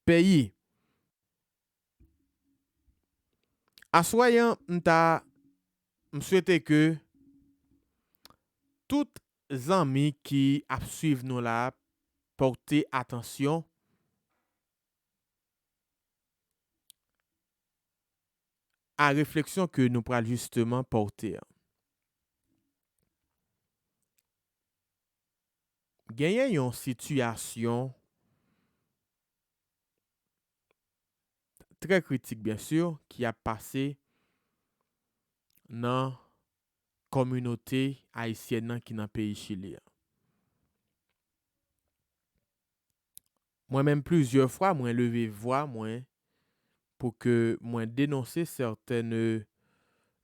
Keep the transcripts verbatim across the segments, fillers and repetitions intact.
peyi. Aswè an, m ta, m swete ke tout zanmi ki ap swiv nou la pòte atansyon a refleksyon ke nou pral jisteman pòte an. Genyen yon sitiyasyon trè kritik, byen si, ki ap pase nan kominote ayisyèn nan ki nan peyi Chili a. Mwen menm, plizyè fwa, mwen leve vwa mwen pou ke mwen denonse sètèn,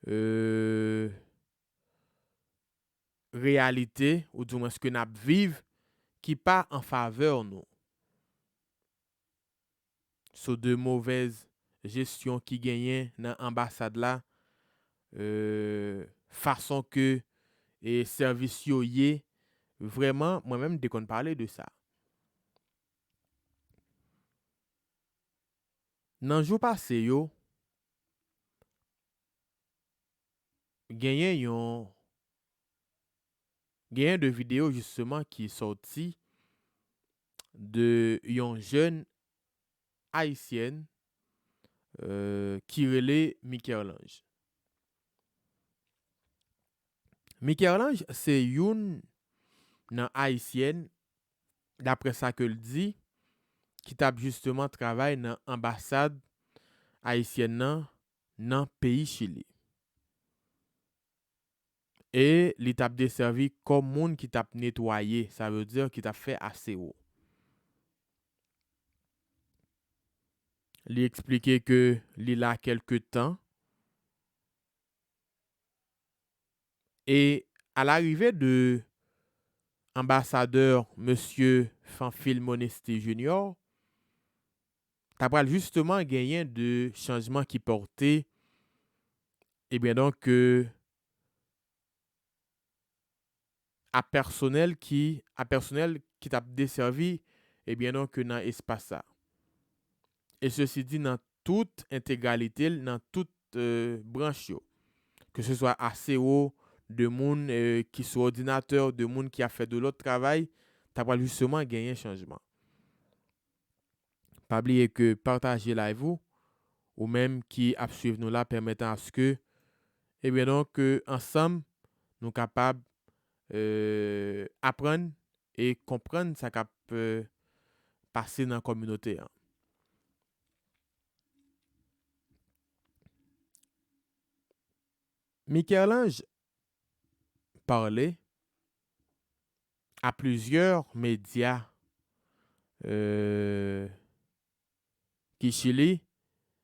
euh, reyalite, oudimwens ke n ap viv, ki pa an favè nou. Sou de movèz jesyon ki genyen nan anbasad la, euh, fason ke, e, sèvis yo ye, vrèman, mwen menm, m te konn pale de sa. Nan jou pase yo, genyen yon, genyen de videyo, jisteman, ki sòti de yon jèn ayisyèn, euh, ki rele Mikerlanj. Mikerlanj se youn nan ayisyèn, daprè sa ke l di, ki t ap jisteman travay nan anbasad ayisyèn nan, nan peyi Chili. E li t ap desèvi kòm moun ki t ap netwaye, sa vle di ki t ap fè asewo. Li eksplike ke li la kèlke tan. E a larive de anbasadè, mesye Fanfil Monesti Junior, ta pral jisteman genyen de chanjman ki pòte, ebyen donk, ke a pèsonèl ki, a pèsonèl ki t ap desèvi, ebyen donk, nan espas sa. E sesi di nan tout entegralite l, nan tout, euh, branch yo. Ke se swa asewo, de moun, euh, ki sou òdinatè, de moun ki ap fè de lòt travay, ta pral jisteman genyen chanjman. Pa bliye ke pataje live ou, ou menm ki ap swiv nou la, pèmèt aske, ebyen donk, ke ansanm, nou kapab, euh, aprann e konprann sa k ap, euh, pase nan kominote an. Mikerlanj pale a plizyè medya, euh, ki Chili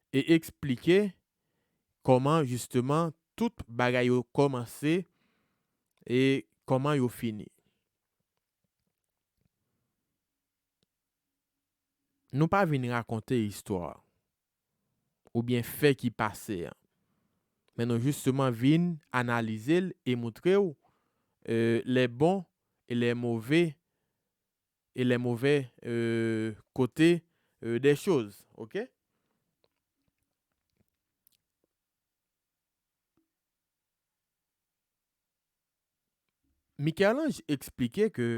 e eksplike kòman jisteman tout bagay yo kòmanse e kòman yo fini. Nou pa vin rakonte istwa oubyen fè ki pase an. Men nou jisteman vin analize l e moutre w, euh, les bons et les mauvais, et les mauvais, euh, côtés, euh, des choses, ok? Michel-Ange eksplike ke,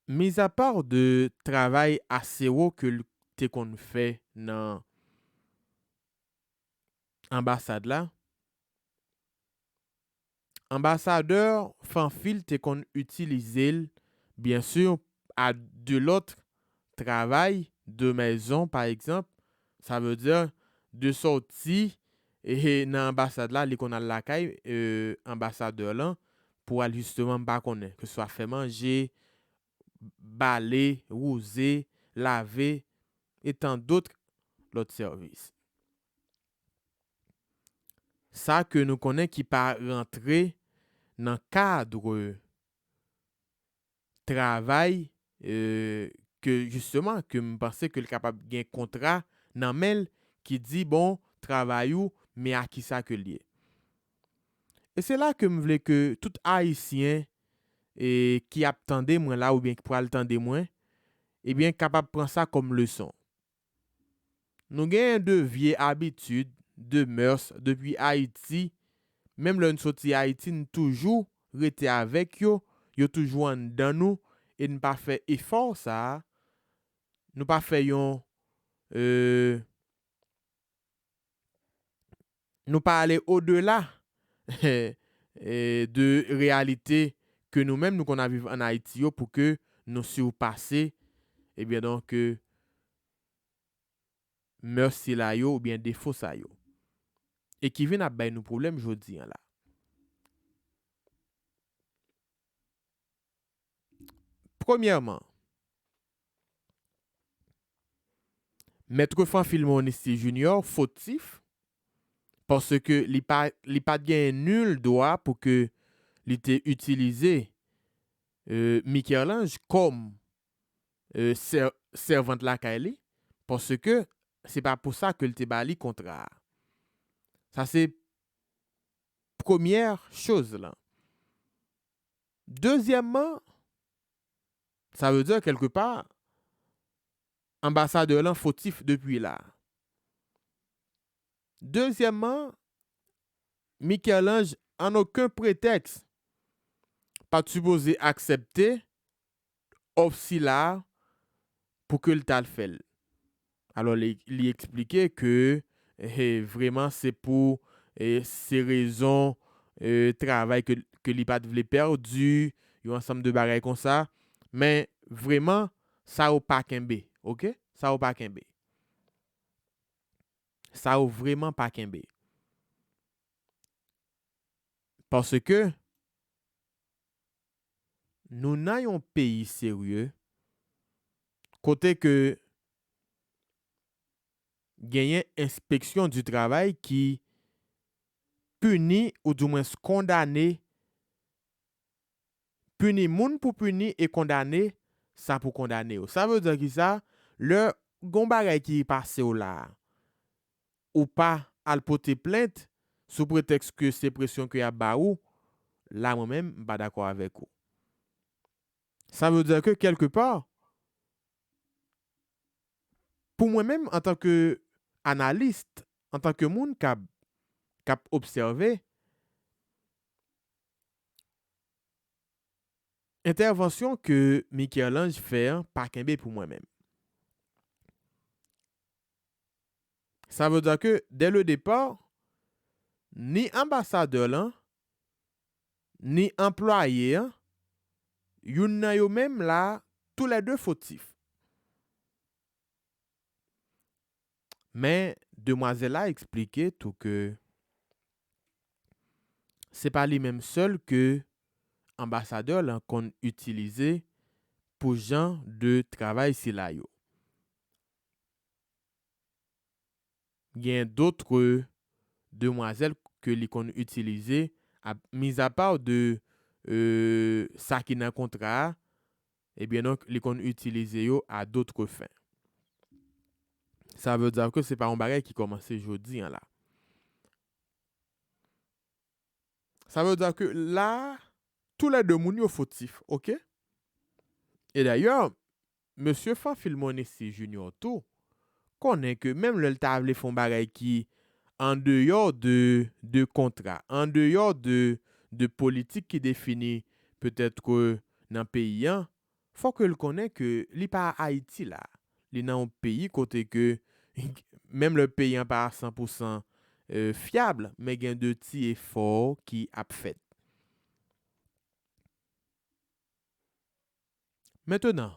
mizapa de travay asewo ke l te konn fè nan anbasad la, anbasadè Fanfil te konn itilize l, byen si, a de lòt travay de mezon, pa egzanp, sa vle di, de sòti, e, nan anbasad la, li konn al lakay, e, anbasadè lan, pou al jisteman, m pa konnen, ke swa fè manje, bale, wouze, lave, e tan dòt lòt sèvis. Sa ke nou konnen ki pa rantre nan kad travay, e, ke jisteman, ke m panse ke l kapab gen kontra nan men l ki di, bon, travay ou, men a kisa ke l ye. E se la ke m vle ke tout Ayisyen, e ki ap tande mwen la oubyen ki pral tande mwen, ebyen, kapab pran sa kòm leson. Nou genyen de vye abitid, de mœurs depi Ayiti. Menm lè n soti Ayiti, n toujou rete avèk yo, yo toujou anndan nou, e n pa fè efò sa a, nou pa fè yon, euh, nou pa ale odela, eh, de reyalite ke nou menm nou konn ap viv ann Ayiti yo pou ke nou sipase, ebyen donk, mœurs sila yo oubyen defo sa yo. E ki vin ap bay nou pwoblèm jodi a la. Premyèman, Mèt Fanfil Monisty Junior fotif paske li pa, li pa t genyen nil dwa pou ke li te itilize, euh, Michel-Ange kòm, euh, sè-, sèvant lakay li, paske se pa pou sa ke l te ba li kontra a. Sa se premyè choz lan. Dezyèmman, sa vle di kèlkepa, anbasadè lan fotif depi la. Dezyèmman, Michel-Ange, an okenn pretèks, pa t sipoze aksepte òf sila pou ke l t al fè l. Alò, li, li eksplike ke, eh, vrèman, se pou, eh, se rezon, eh, travay ke, ke li pa t vle pèdi, yon ansanm de bagay konsa. Men, vrèman, sa yo pa kenbe, oke? Sa yo pa kenbe. Sa yo vrèman pa kenbe. Paske nou nan yon peyi serye, kote ke genyen enspeksyon di travay ki pini, oudimwens kondane, pini moun pou pini e kondane sa pou kondane yo. Sa vle di ki sa? Lè gon bagay ki pase w la, ou pa al pote plent sou pretèks ke se presyon ke y ap ba ou, la mwen menm, m pa dakò avèk ou. Sa vle di ke kèlkepa, pou mwen menm, antanke analis, antanke moun k ap, k ap obsève, entèvansyon ke Michel-Ange fè an pa kenbe pou mwen menm. Sa vle di ke, dès le départ, ni anbasadè lan, ni anplwaye an, youn nan yo menm la, toulède fotif. Men, demwazèl la eksplike tou ke se pa li menm sèl ke anbasadè lan konn itilize pou jan de travay sila yo. Gen dòt demwazèl ke li konn itilize, a, mizapa de, euh, sa ki nan kontra a, ebyen, donk, li konn itilize yo a dòt fen. Sa vle di ke se pa yon bagay ki kòmanse jodi a la. Sa vle di ke la, toulède moun yo fotif, oke? E dayè, mesye Fanfil Monisty Junior tou konnen ke menm lè l ta vle fè yon bagay ki andeyò de, de kontra, andeyò de, de politik ki defini petèt ke nan peyi an, fò ke l konnen ke li pa Ayiti la. Li nan yon peyi kote ke, menm lè peyi an pa a san pou san, euh, fyab, men gen de ti efò ki ap fèt. Mentenan,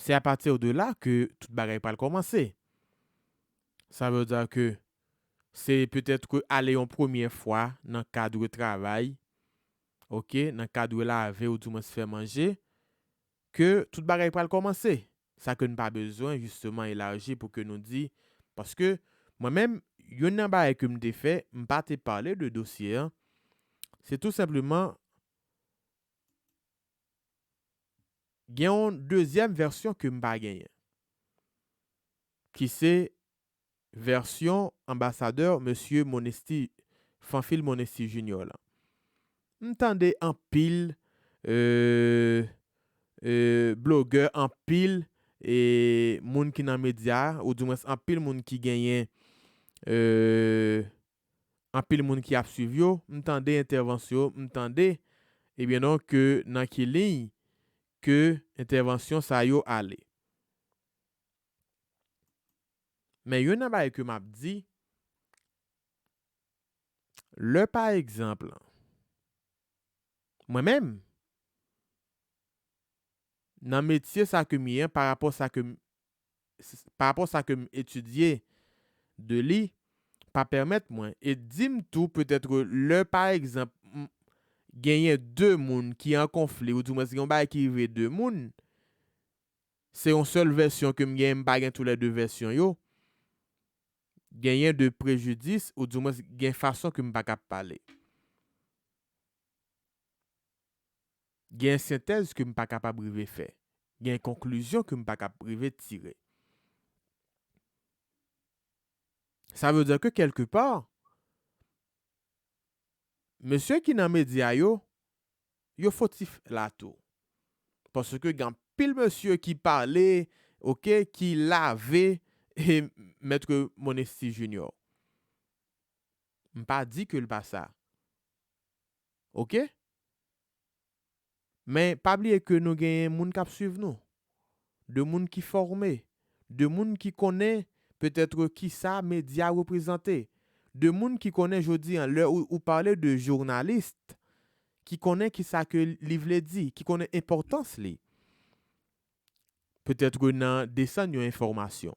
se apati de la ke tout bagay pral kòmanse. Sa vle di ke se petèt ke ale yon premyè fwa nan kad travay, oke, nan kad lave oudimwens fè manje, ke tout bagay pral kòmanse. Sa ke n pa bezwen, jisteman, elaji pou ke nou di, paske mwen menm, youn nan bagay ke m te fè, m pa te pale de dosye an, se tou senpleman gen yon dezyèm vèsyon ke m pa genyen, ki se vèsyon anbasadè mesye Monisty, Fanfil Monisty Junior lan. m tande anpil, euh, euh, blogè, anpil, e moun ki nan medya, oudimwens anpil moun ki genyen, euh, anpil moun ki ap swiv yo, m tande entèvansyon yo, m tande, ebyen donk, ke nan ki liy ke entèvansyon sa yo ale. Men youn nan bagay ke m ap di, lè pa egzanp, mwen menm, nan metye sa ke m ye an, pa rapò sa ke m, s-, pa rapò sa ke m etidye de li, pa pèmèt mwen, e di m tou, petèt, lè pa egzanp, m, genyen de moun ki an konfli, oudimwens gen yon bagay ki rive de moun, se yon sèl vèsyon ke m genyen, m pa gen toulède vèsyon yo, genyen de prejidis, oudimwens gen fason ke m pa kab pale. Gen sentèz ke m pa kapab rive fè. Gen konklizyon ke m pa kab rive tire. Sa vle di ke kèlkepa, mesye ki nan medya yo, yo fotif la tou. Paske gen anpil mesye ki pale, oke, ki lave, e, Mèt Monesty Junior. M pa di ke l pa sa. Oke? Men pa bliye ke nou genyen moun k ap swiv nou. De moun ki fòme. De moun ki konnen petèt kisa medya reprezante. De moun ki konnen jodi an, lè ou, ou pale de jounalis, ki konnen kisa ke li vle di, ki konnen enpòtans li. Petèt nan desann yon enfòmasyon.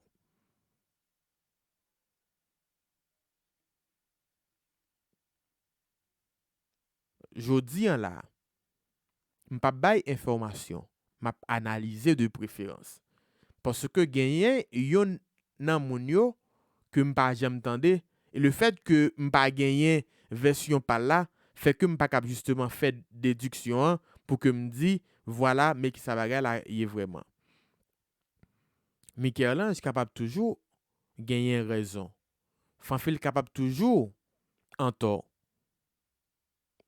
Jodi an la, m p ap bay enfòmasyon, m ap analize de preferans. Paske genyen yonn nan moun yo ke m pa janm tande, e lefèt ke m pa genyen vèsyon pa l la, fè ke m pa kab jisteman fè dediksyon an pou ke m di, vwala, men kisa bagay la ye vrèman. Michel-Ange kapab toujou genyen rezon. Fanfil kapab toujou antò.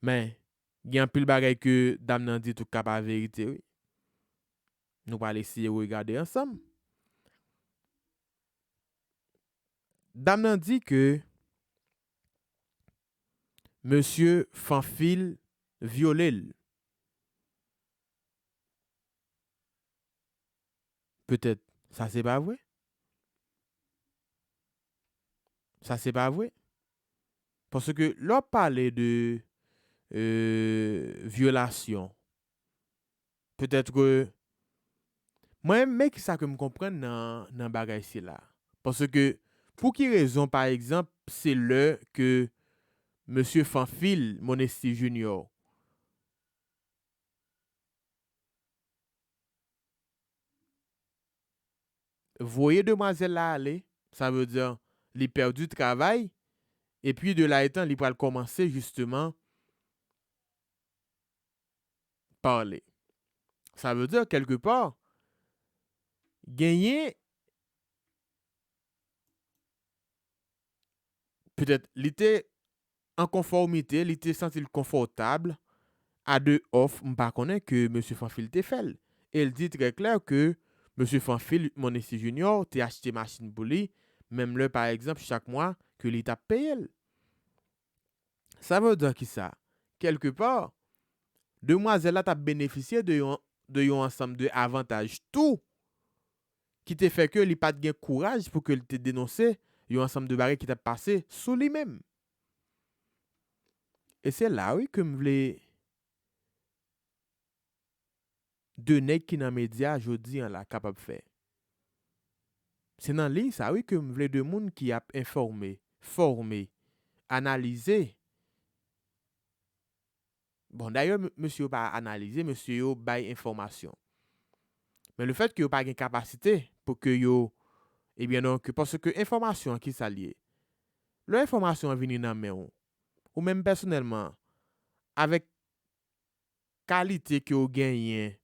Men, gen anpil bagay ke dam nan di tou k ka pa verite, wi. Nou pral eseye regade ansanm. Dam nan di ke mesye Fanfil vyole l. Petèt, sa se pa vre. Sa se pa vre. Paske lè w ap pale de, euh, vyolasyon, petèt ke mwen, men kisa ke m konprann nan, nan bagay sila. Paske pou ki rezon, pa egzanp, se lè ke mesye Fanfil Monesty Junior voye demwazèl la ale, sa vle di li pèdi travay, epi de la etan li pral kòmanse jisteman pale. Sa vle di, kèlkepa, genyen, petèt, li te an konfòmite, li te santi l konfòtab a de òf, m pa konnen, ke mesye Fanfil te fè l. E l di trè klè ke mesye Fanfil Monesty Junior te achte machin pou li, menm lè, pa egzanp, chak mwa ke li t ap peye l. Sa vle di kisa? Kèlkepa, demwazèl la t ap benefisye de yon, de yon ansanm de avantaj tou, ki te fè ke li pa t gen kouraj pou ke l te denonse yon ansanm de bagay ki t ap pase sou li menm. E se la, wi, ke m vle de nèg ki nan medya jodi an la kapab fè. Se nan liy sa, wi, ke m vle de moun ki ap enfòme, fòme, analize. Bon, dayè, m-, mesye yo pa analize, mesye yo bay enfòmasyon. Men lefèt ke yo pa gen kapasite pou ke yo, ebyen, donk, paske enfòmasyon an, kisa l ye? Lè enfòmasyon an vini nan men w, ou menm pèsonèlman, avèk kalite ke w genyen,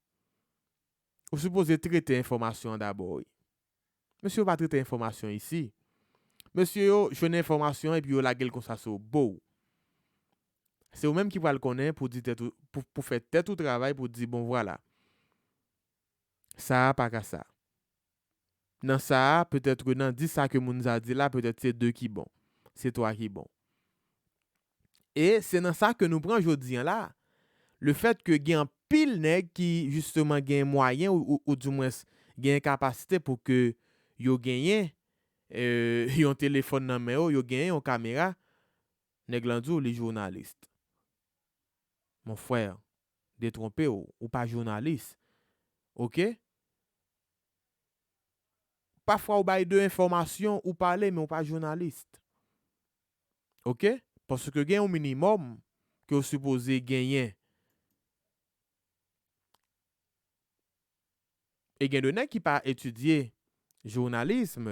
ou sipoze trete enfòmasyon an dabò, wi. Mesye yo pa trete enfòmasyon isi. Mesye yo jwenn enfòmasyon an epi yo lage l konsa sou bo w. Se ou menm ki pral konnen pou di tèt ou, pou, pou fè tèt ou travay pou di, bon, vwala. Sa a pa ka sa. Nan sa a, petèt nan dis sa ke moun sa di la, petèt se de ki bon. Se twa ki bon. E se nan sa ke nou pran jodi an la. Le fèt ke gen anpil nèg ki, jisteman, gen mwayen ou, ou, ou dimwens gen kapasite pou ke yo genyen, e, yon telefòn nan men yo, yo genyen yon kamera, nèg lan di w li jounalis. Mon frè, detwonpe w, ou pa jounalis. Oke? Pafwa ou bay de enfòmasyon, ou pale, men ou pa jounalis. Oke? Paske gen yon minimòm ke w sipoze genyen. E gen de nèg ki pa etidye jounalism,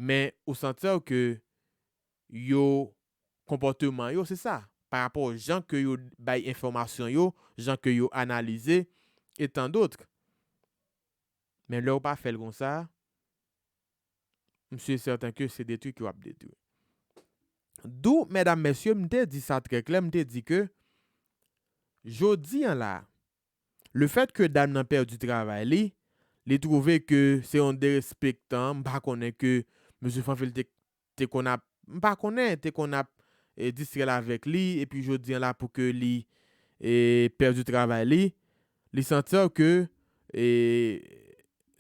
men ou santi w ke yo, konpòteman yo, se sa. Pa rapò jan ke yo bay enfòmasyon yo, jan ke yo analize, e tant d'autres. Men lè w pa fè l konsa, m si e sèten ke se detwi ke w ap detwi. Dou, medam, mesye, m te di sa trè klè, m te di ke jodi an la, le fèt ke dam nan pèdi travay li, li twouve ke se yon derespektan, m pa konnen ke mesye Fanfil te, te konn ap, m pa konnen, te konn ap, e, distrè l avèk li, epi jodi an la pou ke li, e, pèdi travay li, li santi ke, e,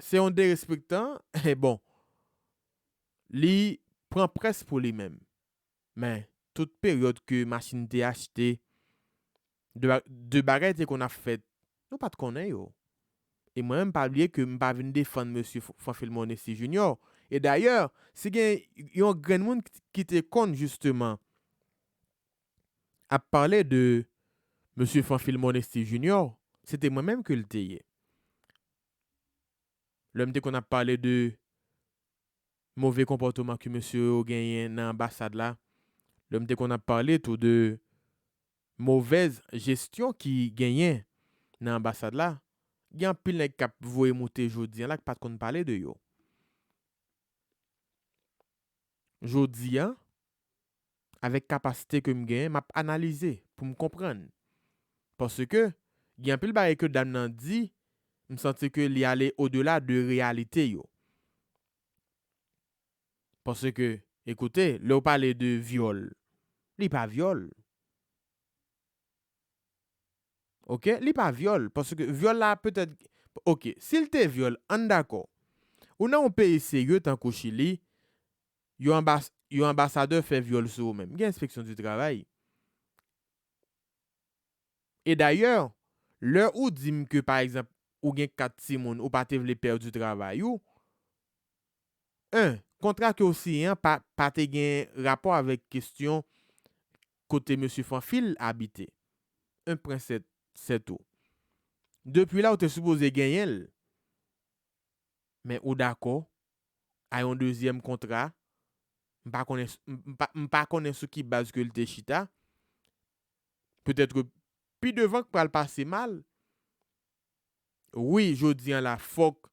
se yon derespektan, e bon, li pran près pou li menm. Men, tout peryòd ke machin te achte, de, ba- de bagay te konn ap fèt, nou pa t konnen yo. E mwen menm, pa bliye ke m pa vin defann mesye F- Fanfil Monesti Junior. E dayè, si gen yon grenn moun ki- ki te konn jisteman ap pale de mesye Fanfil Monesti Junior, se te mwen menm ke l te ye. Lè m te konn ap pale de move konpòteman ke mesye yo genyen nan anbasad la, lè m te konn ap pale tou de movèz jesyon ki genyen nan anbasad la, gen anpil nèg k ap voye moute jodi an la ki pa t konn pale de yo. Jodi an, avèk kapasite ke m genyen, m ap analize pou m konprann. Paske gen anpil bagay ke dam nan di, m santi ke li ale odela de reyalite yo. Paske, ekoute, lè w pale de vyòl, li pa vyòl. Oke? Li pa vyòl. Paske vyòl la, petèt, oke, si l te vyòl, ann dakò. Ou nan yon peyi serye tankou Chili, yon anbas- yon anbasadè fè vyòl sou ou menm. Gen enspeksyon di travay. E dayè, lè ou di m ke, pa egzanp, ou gen kat timoun, ou pa te vle pèdi travay ou, en, kontra ke w siyen an pa, pa te gen rapò avèk kesyon kote mesye Fanfil abite. En pwen sèt, sèt ou. Depi la, ou te sipoze genyen l. Men ou dakò a yon dezyèm kontra. M pa konnen, m pa, m pa konnen sou ki baz ke l te chita. Petèt ke pi devan k pral pase mal. Wi, jodi an la, fòk,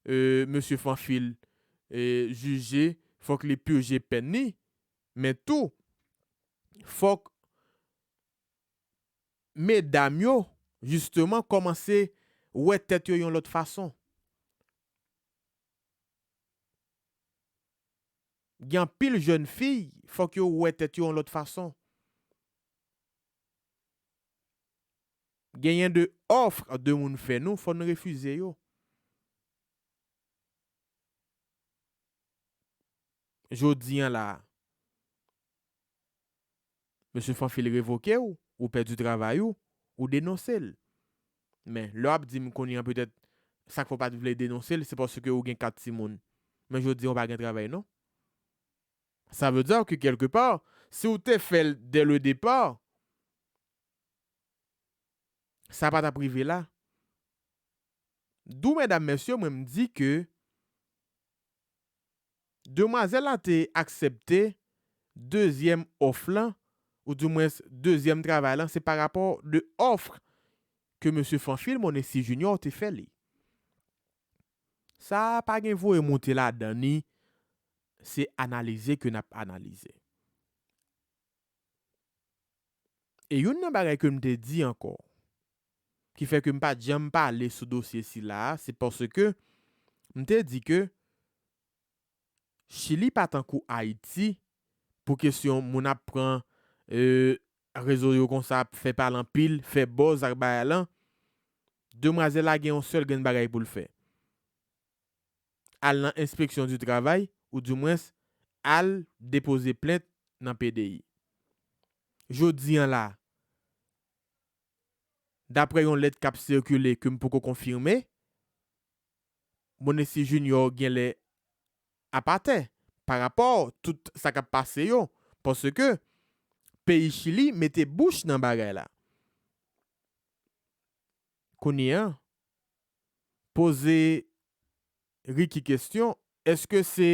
e, mesye Fanfil, e, jije, fòk li pije pèn li. Men tou, fòk medam yo, jisteman, kòmanse wè tèt yo yon lòt fason. Gen anpil jèn fi, fòk yo wè tèt yo yon lòt fason. Genyen de òf de moun fè nou, fò n refize yo. Jodi an la, mesye Fanfil revoke w, ou pèdi travay ou, ou denonse l. Men, lè w ap di m kounye an, petèt, sa k fè w pa t vle denonse l, se paske ou gen kat timoun. Men jodi an, ou pa gen travay, non? Sa vle di ke, kèlkepa, si w te fè l dès le départ, sa pa t ap rive la. Dou, medam, mesye, mwen, m di ke demwazèl la te aksepte dezyèm òf lan, oudimwens dezyèm travay lan, se pa rapò de òf ke mesye Fanfil Monesti Junior te fè li. Sa a pa gen voye moute ladan ni, se analize ke n ap analize. E youn nan bagay ke m te di ankò, ki fè ke m pa t janm pale sou dosye sila a, se paske m te di ke Chili pa tankou Ayiti pou kesyon moun ap pran, e, rezo yo konsa, ap fè pale anpil, fè buzz ak bagay lan. Demwazèl la gen yon sèl grenn bagay pou l fè. Al nan enspeksyon di travay, oudimwens, al depoze plent nan P D I. Jodi an la, daprè yon lèt k ap sikile ke m poko konfime, Monesi Junior genlè ap atè pa rapò tout sa k ap pase yo, paske peyi Chili mete bouch nan bagay la. Kounye a, poze Ricky kesyon, èske se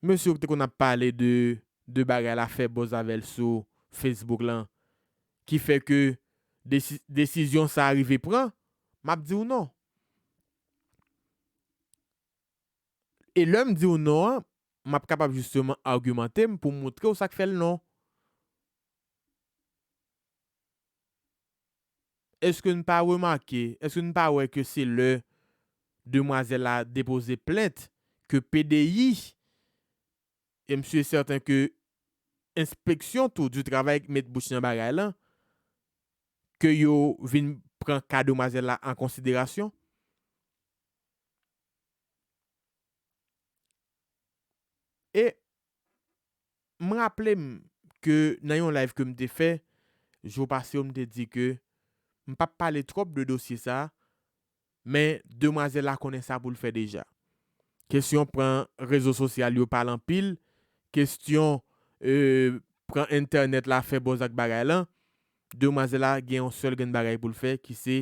mesye w ki te konn ap pale de, de bagay la, fè buzz avè l sou Facebook lan, ki fè ke desi-, desizyon sa a rive pran? M ap di w non. E lè m di w non an, m ap kapab jisteman agimante m pou m montre w sa k fè l non. Èske n pa remake, èske n pa wè ke se lè demwazèl la depoze plent ke P D I, e m si e sèten ke enspeksyon tou di travay met bouch nan bagay lan, ke yo vin pran ka demwazèl la an konsiderasyon? E m raple m ke nan yon live ke m te fè, jou pase yo, m te di ke m p ap pale twòp de dosye sa a, men demwazèl la konnen sa pou l fè deja. Kesyon pran rezo sosyal yo pale anpil, kesyon, e, pran entènèt la fè buzz ak bagay lan, demwazèl la gen yon sèl grenn bagay pou l fè ki se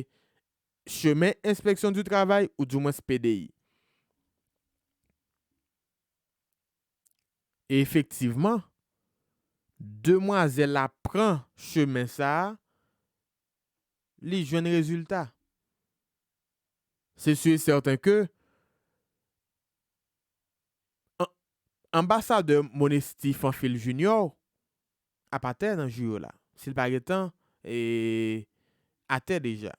chemen enspeksyon di travay, oudimwens P D I. E efektivman, demwazèl la pran chemen sa a, li jwenn rezilta. Se si e sèten ke an-, anbasadè Monesti Fanfil Junior ap atè nan jou yo la. Si l pa gentan, e, atè deja.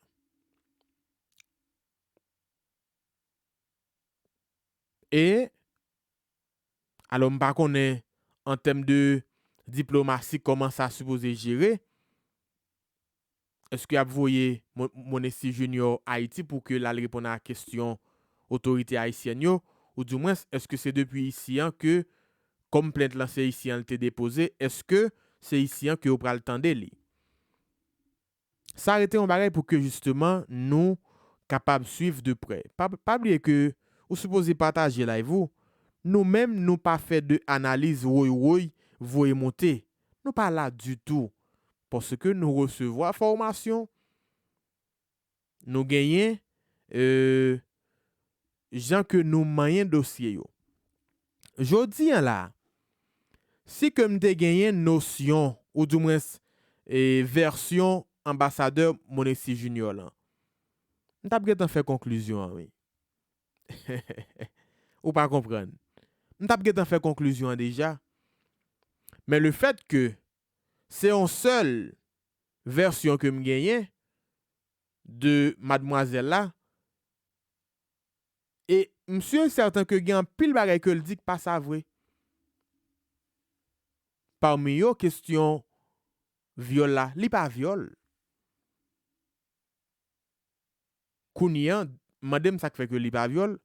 E, alò, m pa konnen, an tèm de diplomasi, kòman sa sipoze jere. Èske y ap voye Mo-, Monesti Junior Ayiti pou ke l al reponn a kesyon otorite ayisyèn yo? Oudimwens, èske se depi isi an ke, kòm plent lan se isi an l te depoze, èske se isi an ke yo pral tande li? Sa rete yon bagay pou ke jisteman nou kapab swiv de prè. Pa, pa bliye ke ou sipoze pataje live ou. Nou menm, nou pa fè de analiz woy woy, voye monte. Nou pa la ditou. Paske nou resevwa fòmasyon, nou genyen, e, jan ke nou manyen dosye yo. Jodi an la, si ke m te genyen nosyon, oudimwens, e, vèsyon anbasadè Monesti Junior lan, m t ap gentan fè konklizyon an, wi. Ou pa konprann. M t ap gentan fè konklizyon an deja. Men lefèt ke se yon sèl vèsyon ke m genyen de madmwazèl la, e m si e sèten ke gen anpil bagay ke l di k pa sa vre. Pami yo, kesyon vyòl la, li pa vyòl. Kounye a, mande m sa k fè ke li pa vyòl.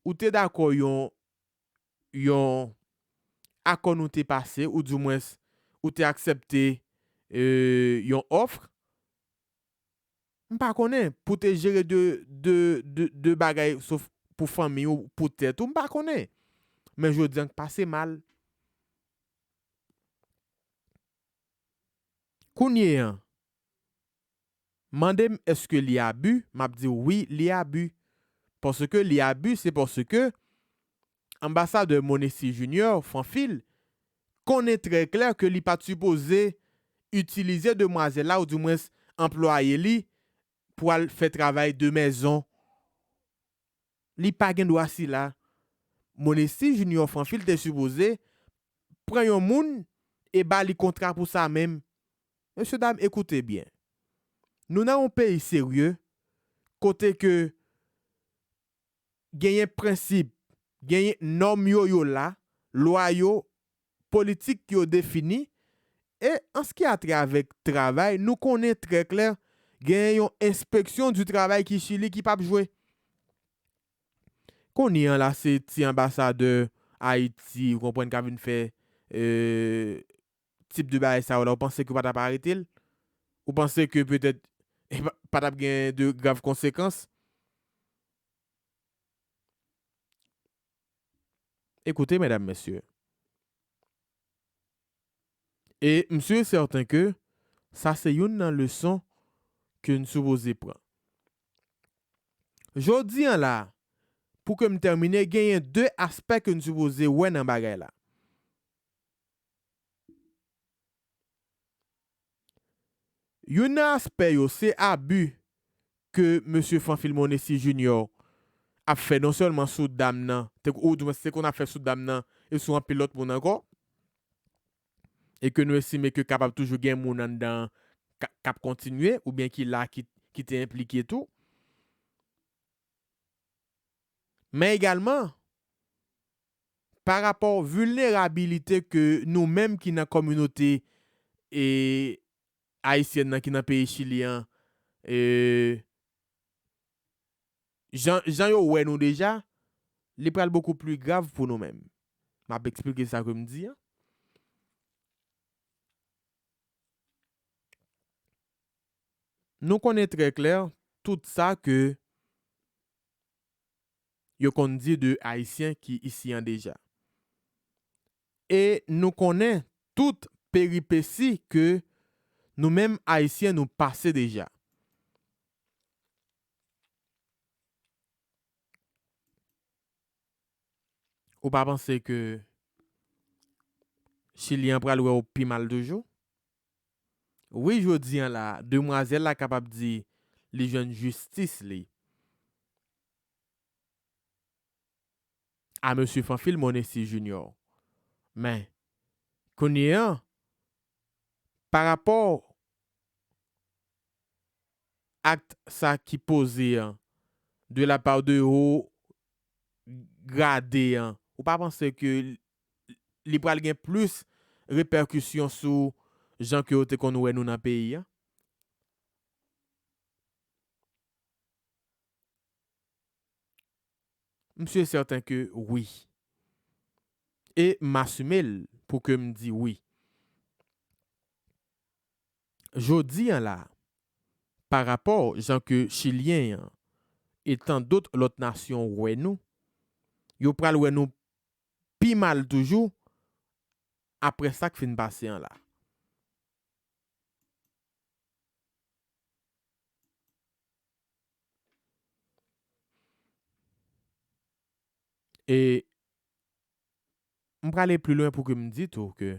Ou te dakò yon, yon akò nou te pase, oudimwens, ou te aksepte, e, yon òf. M pa konnen, pou te jere de, de, de, de bagay sof pou fanmi ou, pou tèt ou, m pa konnen. Men jodi an k pase mal. Kounye a, mande m èske li abi, m ap di w wi, li abi. Paske li abi, se paske anbasadè Monesti Junior, Fanfil, konnen trè klè ke li pa t sipoze itilize demwazèl la, oudimwens anplwaye li, pou al fè travay de mèzon. Li pa gen dwa sila. Monesti Junior Fanfil te sipoze pran yon moun e ba li kontra pou sa menm. Mesye dam, ekoute byen. Nou nan yon peyi serye, kote ke genyen prensip, genyen nòm yo, yo la, lwa yo, politik yo defini, e an ce qui a trait avèk travay, nou konnen trè klè, genyen yon enspeksyon di travay ki Chili ki p ap jwe. Kounye an la, se ti anbasadè Ayiti, ou konprann, k ap vin fè, euh, tip de bagay sa yo la, ou panse ke yo pa t ap arete l? Ou panse ke petèt pa, pa t ap gen de grav konsekans? Ekoute, medam, mesye. E m si e sèten ke sa se youn nan leson ke n sipoze pran. Jodi an la, pou ke m tèmine, genyen de aspè ke n sipoze wè nan bagay la. Youn nan aspè yo, se abi ke mesye Fanfil Monesi Junior ap fè non sèlman sou dam nan, te, oudimwens te konn ap fè sou dam nan e sou anpil lòt moun ankò, e ke nou estime ke kapab toujou gen moun anndan k ap kontinye oubyen ki la, ki, ki te enplike tou. Men egalman, pa rapò vilnerabilite ke nou menm ki nan kominote, e, ayisyèn nan ki nan peyi Chili an, e, jan, jan yo wè nou deja, li pral bokou pli grav pou nou menm. M ap eksplike sa ke m di an. Nou konnen trè klè tout sa ke yo konn di de Ayisyen ki isi an deja. E nou konnen tout peripesi ke nou menm Ayisyen nou pase deja. Ou pa panse ke Chili an pral wè w pi mal toujou? Wi, jodi an la, demwazèl la kapab di li jwenn jistis li a mesye Fanfil Monesi Junior. Men, kounye an, pa rapò ak sa ki poze an, de la part de haut gradé an, ou pa panse ke li pral gen plis repèkisyon sou jan ke yo te konn wè nou nan peyi an? M si e sèten ke wi. E m asime l pou ke m di wi. Jodi an la, pa rapò jan ke Chilyen an e tandòt lòt nasyon wè nou, yo pral wè nou pi mal toujou apre sa k fin pase an la. E m prale pli lwen pou ke m di tou ke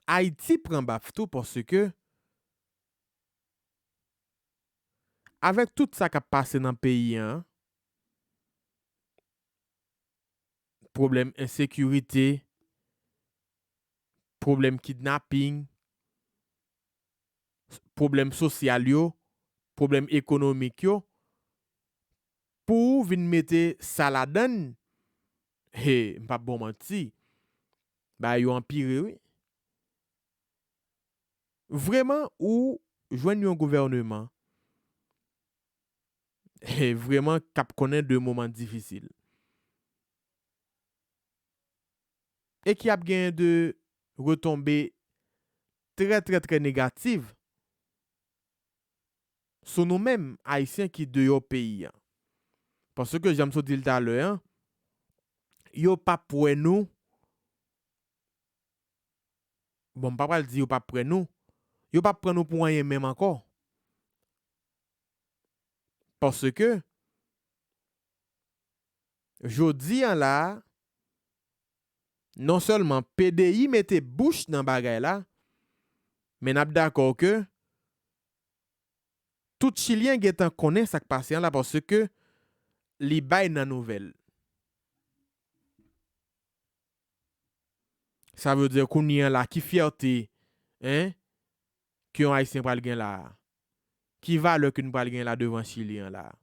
Ayiti pran baf tou paske avèk tout sa k ap pase nan peyi an, pwoblèm ensekirite, pwoblèm kidnaping, pwoblèm sosyal yo, pwoblèm ekonomik yo, pou ou vin mete sa ladann, he, m p ap ba w manti, bagay yo anpire, wi. Vrèman, ou jwenn yon gouvèneman, he, vrèman, k ap konnen de moman difisil. E ki ap genyen de retonbe trè, trè, trè negatif sou nou menm, Ayisyen ki deyò peyi an. Paske, jan m sot di l talè an, yo p ap wè nou. Bon, m pa pral di yo p ap pran nou. Yo p ap pran nou pou anyen menm ankò. Paske, jodi an la, non sèlman P D I mete bouch nan bagay la, men n ap dakò ke tout Chilyen gentan konnen sa k pase an la, paske li bay nan nouvèl. Sa vle di kounye a la, ki fyète, en, ke yon Ayisyen pral gen la a? Ki valè ke nou pral gen la devan Chili an la a?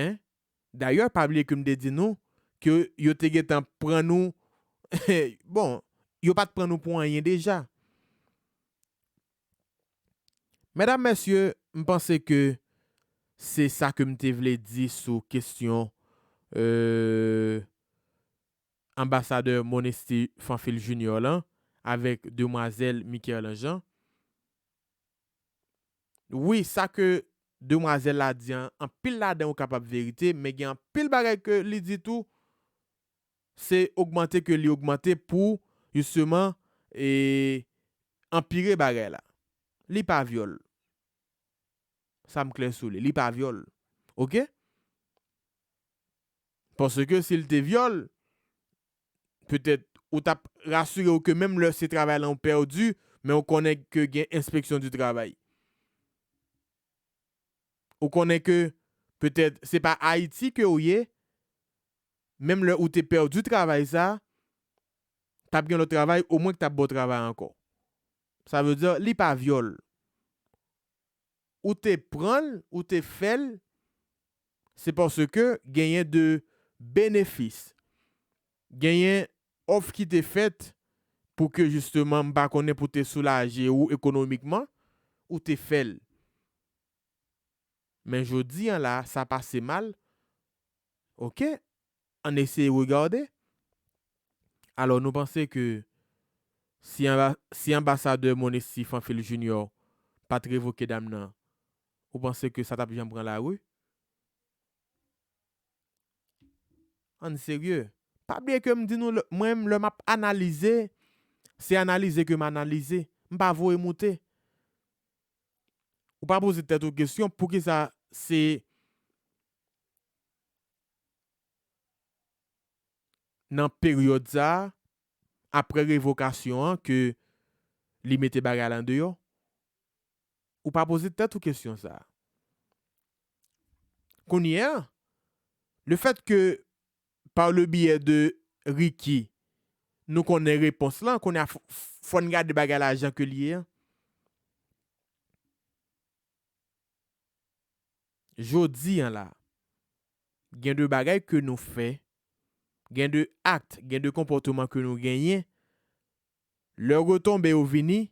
En? Dayè, pa bliye ke m te di nou ke yo te gentan pran nou, bon, yo pa t pran nou pou anyen deja. Medam, mesye, m panse ke se sa ke m te vle di sou kesyon, euh, anbasadè Monesty Fanfil Junior lan avèk demwazèl Mikerlange lan. Wi, sa ke demwazèl la di an, anpil ladan yo kapab verite, men gen anpil bagay ke li di tou, se ogmante ke li ogmante pou, jisteman, e, anpire bagay la. Li pa vyòl. Sa m klè sou li. Li pa vyòl. Oke? Paske si l te vyòl, petèt ou t ap rasire w ke menm lè se travay lan ou pèdi, men ou konnen ke gen enspeksyon di travay. Ou konnen ke petèt se pa Ayiti ke ou ye, menm lè ou te pèdi travay sa, t ap gen lòt travay, omwen k t ap ba w travay ankò. Sa vle di, li pa vyòl. Ou te pran l, ou te fè l, se paske genyen de benefis. Genyen òf ki te fèt pou ke, jisteman, m pa konnen, pou te soulaje ou ekonomikman, ou te fè l. Men jodi an la, sa pase mal. Oke? Ann eseye regade. Alò, nou panse ke si anba-, si anbasadè Monesty Fanfil Junior pa t revoke dam nan, ou panse ke sa t ap janm pran lari? Ann serye. Pa bliye ke m di nou, lè, mwen menm, lè m ap analize, se analize ke m analize. M pa voye moute. Ou pa poze tèt ou kesyon, poukisa se nan peryòd sa a, apre revokasyon an, ke li mete bagay la andeyò? Ou pa poze tèt ou kesyon sa a. Kounye a, le fait que, par le biais de Ricky, nou konnen repons lan, kounye a, f-, f-, fò n gade bagay la jan ke li ye an. Jodi an la, gen de bagay ke nou fè, gen de akt, gen de konpòteman ke nou genyen, lè retonbe yo vini,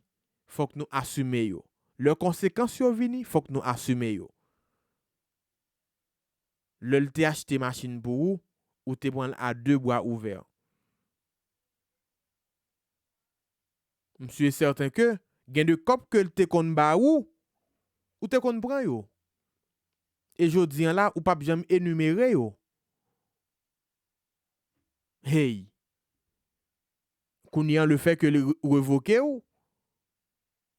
fòk nou asime yo. Lè konsekans yo vini, fòk nou asime yo. Lè l te achte machin pou ou, ou te pran l a de bra ouvè. M si e sèten ke gen de kòb ke l te konn ba ou, ou te konn pran yo. E jodi an la, ou p ap janm enimere yo. Hey! Kounye an, le fait que li re-, revoke w,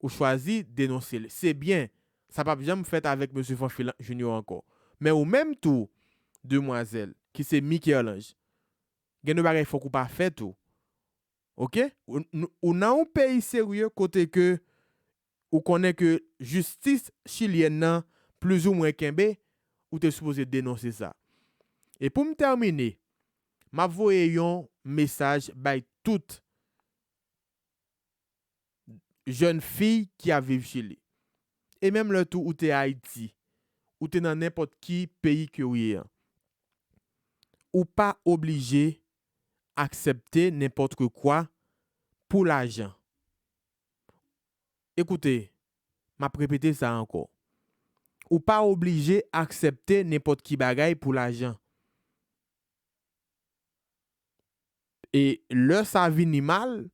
ou chwazi denonse l. Se byen, sa p ap janm fèt avèk mesye Fanfil Junior ankò. Men ou menm tou, demwazèl, ki se Mikerlange, gen de bagay fòk ou pa fè tou. Oke? Ou, ou, ou nan yon peyi serye kote ke ou konnen ke jistis chilyèn nan plizoumwen kenbe, ou te sipoze denonse sa. E pou m tèmine, m ap voye yon mesaj bay tout jèn fi ki ap viv Chili. E menm lè tou ou te Ayiti, ou te nan nenpòt ki peyi ke ou ye an, ou pa oblije aksepte nenpòt kwa pou lajan. Ekoute, m ap repete sa ankò. Ou pa oblije aksepte nenpòt ki bagay pou lajan. E lè sa vini mal,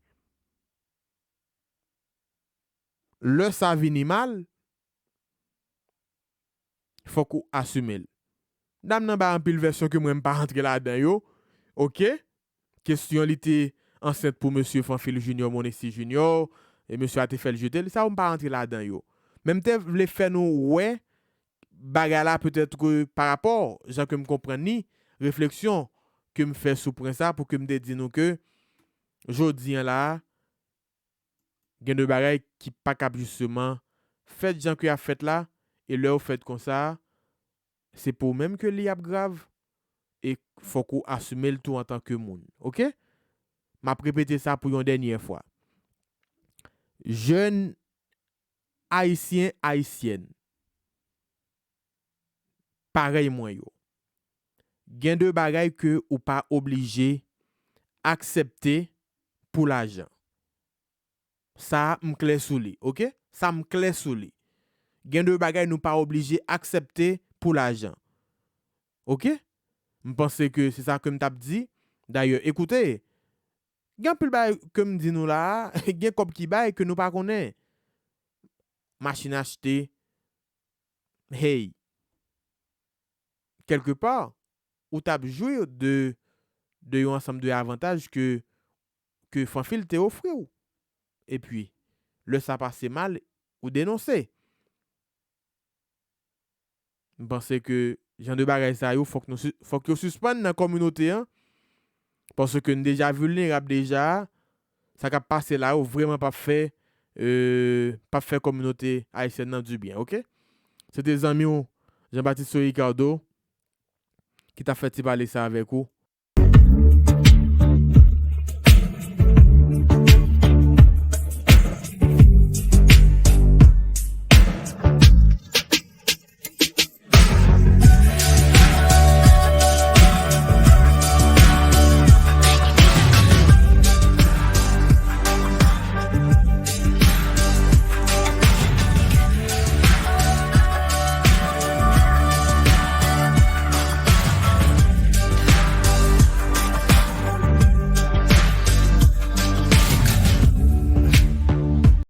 lè sa vini mal, fòk ou asime l. Dam nan bay anpil vèsyon ke mwen m pa rantre ladan yo. Oke? Kesyon li te ansent pou mesye Fanfil Junior, Monesty Junior, e mesye a te fè l jete l. Sa yo m pa rantre ladan yo. Men m te vle fè nou wè bagay la petèt ke pa rapò, jan ke m konprann li, refleksyon ke m fè sou pwen sa pou ke m te di nou ke jodi an la, gen de bagay ki pa kab jisteman fèt jan ke y ap fèt la, e lè yo fèt konsa, se pou ou menm ke li ap grav, e fòk ou asime l tou antanke moun. Oke? M ap repete sa pou yon dènyè fwa. Jèn Ayisyen, Ayisyèn, parèy mwen yo, gen de bagay ke ou pa oblije aksepte pou lajan. Sa a, m klè sou li, oke? Sa, m klè sou li. Gen de bagay nou pa oblije aksepte pou lajan. Oke? M panse ke se sa ke m t ap di. Dayè, ekoute, gen anpil bagay ke m di nou la a, gen kòb ki bay ke nou pa konnen. Machin achte, hey, kèlke pa, ou t ap jwi de, de yon ansanm de avantaj ke, ke Fanfil te ofri w. Epi, lè sa pase mal, ou denonse. M panse ke jan de bagay sa yo, fòk nou si-, fòk yo sispann nan kominote an, paske n deja vilnerab deja, sa k ap pase la yo vrèman p ap fè, euh, p ap fè kominote ayisyèn nan dibyen, oke? Se te zanmi w, Jean Baptiste Ricardo, ki t ap fè ti pale sa avèk ou.